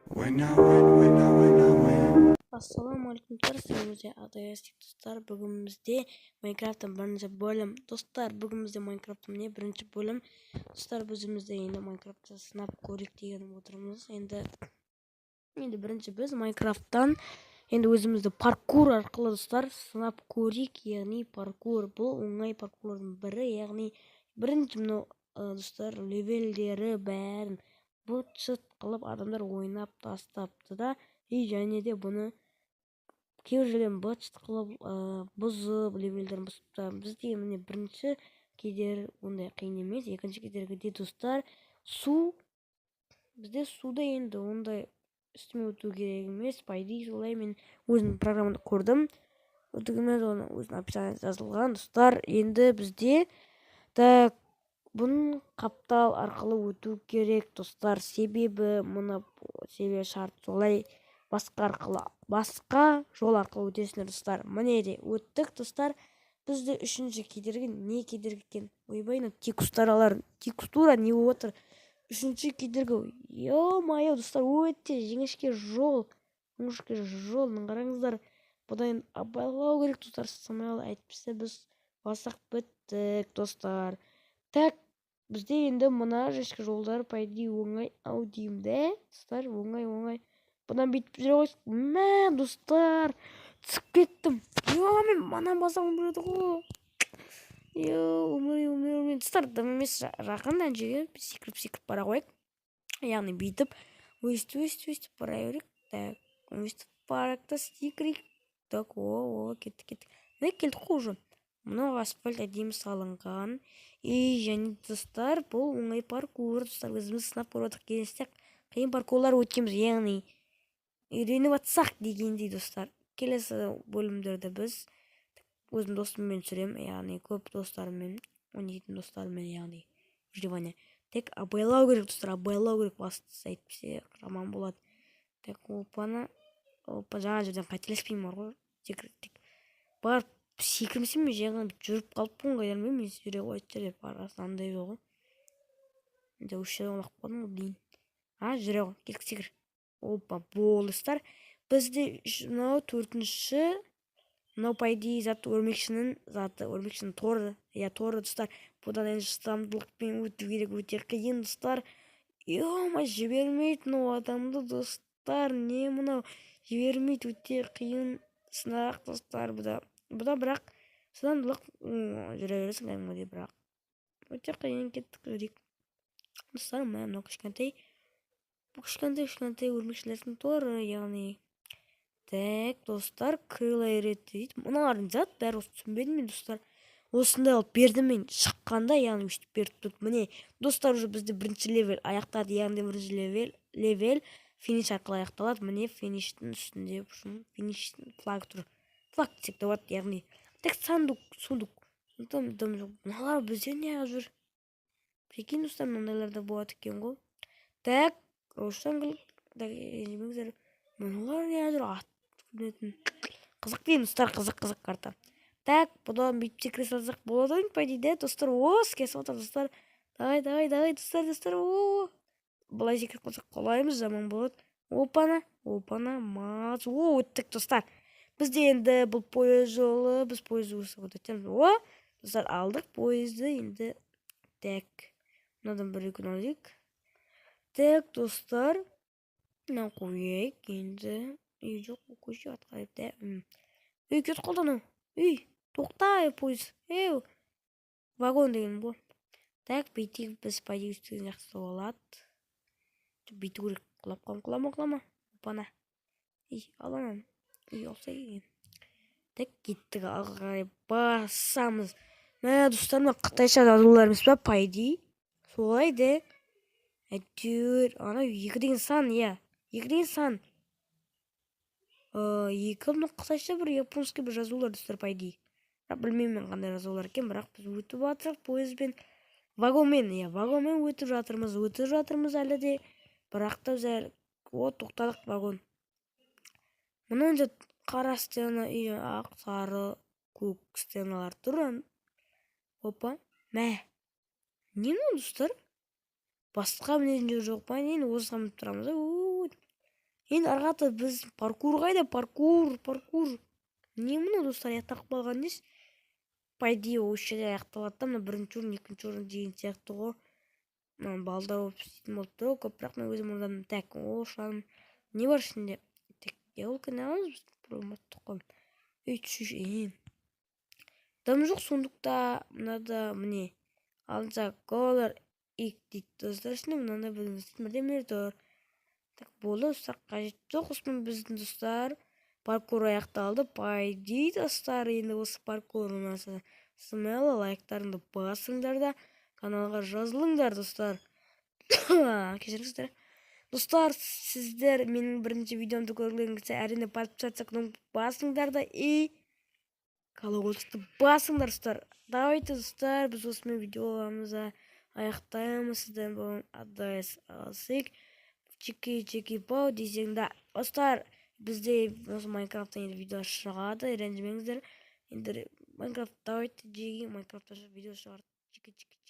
When I win, when I win, I win. Ассалаумағалейкум, достар! Адаяс, достар. Бүгін бізде Майнкрафттың бірінші бөлім, достар. Бүгін бізде Майнкрафттың, міне, бірінші бөлім, достар. Өзімізде енді Майнкрафтты сынап көрейік деген отырмыз. Енді бірінші біз Майнкрафттан енді өзімізді паркур арқылы, достар, сынап көрейік. Яғни паркур — бұл оңай паркурлардың бірі. Яғни бірінші мынау, достар, левелдері бәрін быт-шыт қылып адамдар ойнап тастапты да. И және де бұны кейбір жерден быт-шыт қылып, бұзып, левелдерін бұзып та. Бізде, міне, бірінші кедергі ондай қиын емес. Екінші кедергіде, достар, су. Бізде суда енді ондай үстіме өту керек емес, по идее. Солай мен өзім программада көрдім, өту емес, оның өзінің описание жазылған, достар. Енді бізде, так, бұның қаптал арқылы өту керек, достар. Себебі мұны, себебі шарт солай, басқа арқылы, басқа жол арқылы өтесіңдер, достар. Міне де өттік, достар. Бізде үшінші кедергі не кедергі екен? Ойбай, мына текстуралар, текстура не болып жатыр? Үшінші кедергі, ё-моё, достар, өте жіңішке жол, жіңішке жол. Мына қараңыздар, бұдан енді абайлау керек, достар, смело, әйтпесе біз басақ, біттік, достар. Так, бізде енді мына жіңішке жолдар, по идее, оңай ау деймін да, достар. Оңай, оңай. Бұдан бүйтіп жүре қойсақ, мә, достар, түсіп кеттім. Е, мен мынаны басам, өледі ғой. Е, өмір, өмір, өмір, достар, дым емес, жақын ана жерге секіріп, секіріп бара қояйық. Яғни бүйтіп, өйстіп, өйстіп, өйстіп бара берейік. Так, өйстіп барайық та, секірейік. Так, о, о, кеттік, кеттік. Міне, келдік қой уже. Мынау асфальт әдемі салынған. И және, достар, бұл оңай паркур, достар. Өзіміз сынап көріп отырмық. Келесі қиын паркурлар өткенбіз, яғни үйреніп жатсақ дегендей, достар. Келесі бөлімдерді біз өзім досыммен түсіремін, яғни көп достарыммен ойнайтын, достарыммен, яғни выживание. Тек абайлау керек, достар, абайлау керек бастысы, әйтпесе жаман болады. Так, опана, опа, жаңа жерден қателеспеймін бар ғой. Тек барып секірмесем, мен жаңа жүріп қалыппын ғой. Қайдан білейін мен, жүре қояды деп арасында андай ғой. Енді осы жерден құлап қалдым ғой, блин. А, жүре ғой, кел, секір. Опа, болды, достар. Бізде мынау төртінші, мынау, по идее, зат өрмекшінің заты, өрмекшінің торы, иә, торы, достар. Бұдан енді шыдамдылықпен өту керек, өте қиын, достар. Ё, жібермейді мынау адамды, достар. Не мынау, жібермейді, өте қиын сынақ, достар, бұда. Бұда бірақ шыдамдылық, жүре бересің кәдімгідей, бірақ өте қиын. Кеттік, жүрейік, достар. Мә, мынау кішкентай, бұл кішкентай, кішкентай өрмекшілердің торы, яғни. Так, достар, крыло үйретті дейді. Мыналардың зат бәрі осы, түсінбедім мен, достар. Осындай қылып берді мен шыққанда, яғни өйстіп беріп тұрды. Міне, достар, уже бізде бірінші левел аяқтады, яғни бірінші левел финиш арқылы аяқталады. Міне, фиништің үстінде финиш флаг тұр, флаг десек те болады, яғни. Так, сундук, сундук, дым, дым жоқ. Мыналар бізде неғып жүр? Прикинь, достар, мынандайлар да болады екен ғой. Так, раушан, ренжімеңіздер. Мыналар не жүр, ат мінетін? Қызық деймін, достар, қызық, қызық карта. Так, бұдан бүйтіп секіре салсақ болады ғой, по идее, да, достар? О, іске асып жатыр, достар. Давай, давай, давай, достар, достар. О, былай секіріп қалсақ, құлаймыз, жаман болады. Опана, опана, молодец. О, өттік, достар. Бізде енді бұл пойыз жолы, біз пойыз өтеміз. О, достар, алдық пойызды енді. Так, мынадан бір екіні алайық. Так, достар, мынаны қояйық енді. Үй, жоқ, көше атқа да. Үй, кетіп қалды анау. Үй, тоқта, пойыз, ей, вагон деген ғой. Так, бүйтейік біз, по идее, өйсткен жақсы болады. Бүйту керек. Құлап қалма, құлама, құлама. Опана, ей, ал ананы, ей, алса екен. Так, кеттік, алға қарай басамыз. Мә, достар, мына қытайша жазулар емес па? По идее, солай да. Әйтеуір анау екі деген сан, иә, екі деген сан, екі. Мына қытайша бір, японский бір жазулар, достар, по идее. Бірақ білмеймін мен қандай жазулар екен. Бірақ біз өтіп жатырмық пойызбен, вагонмен, иә, вагонмен өтіп жатырмыз, өтіп жатырмыз әлі де. Бірақ та біз әлі, о, тоқтадық, вагон. Мына жерде қара стена и ақ, сары, көк стеналар тұр. Опа, мә, не мынау, достар? Басқа мінетін жер жоқ па? Енді осыған мініп тұрамыз. Енді ары қарата біз паркур қайда? Паркур, паркур не мынау, достар? Аяқталып қалған несі? По идее, осы жерде аяқталады да. Мына бірінші орын, екінші орын деген сияқты ғой. Мына балдар болып істейтін болып тұр ғой көп, бірақ мен өзім ойладым. Так, о, шам не бар ішінде? Так, елка не аламыз біз? Ұмыттық қой. Ей, түш, е, дым жоқ сундукта. Мынада, міне, алынса голор ик дейді, достар. Ішінде мынандай бірдемелер тұр. Так, болды, достар, қажет жоқ. Осымен біздің, достар, паркур аяқталды, по идее. Достар, енді осы паркур ұнаса, смело лайктарыңды басыңдар да, каналға жазылыңдар, достар. Кешіріңіздер, достар. Сіздер менің бірінші видеомды көргілеріңіз келсе, әрине, подписаться кнопканы басыңдар да и колокольчикті басыңдар, достар. Давайте, достар, біз осымен видеомызды аяқтаймыз. Сізден бүгін адайс алсек, чики чики пау десең да. Достар, бізде осы Майнкрафттан енді видео шығады, ренжімеңіздер. Енді Майнкрафт, давайте, жеге Майнкрафтта видео шығарды. Чики чики.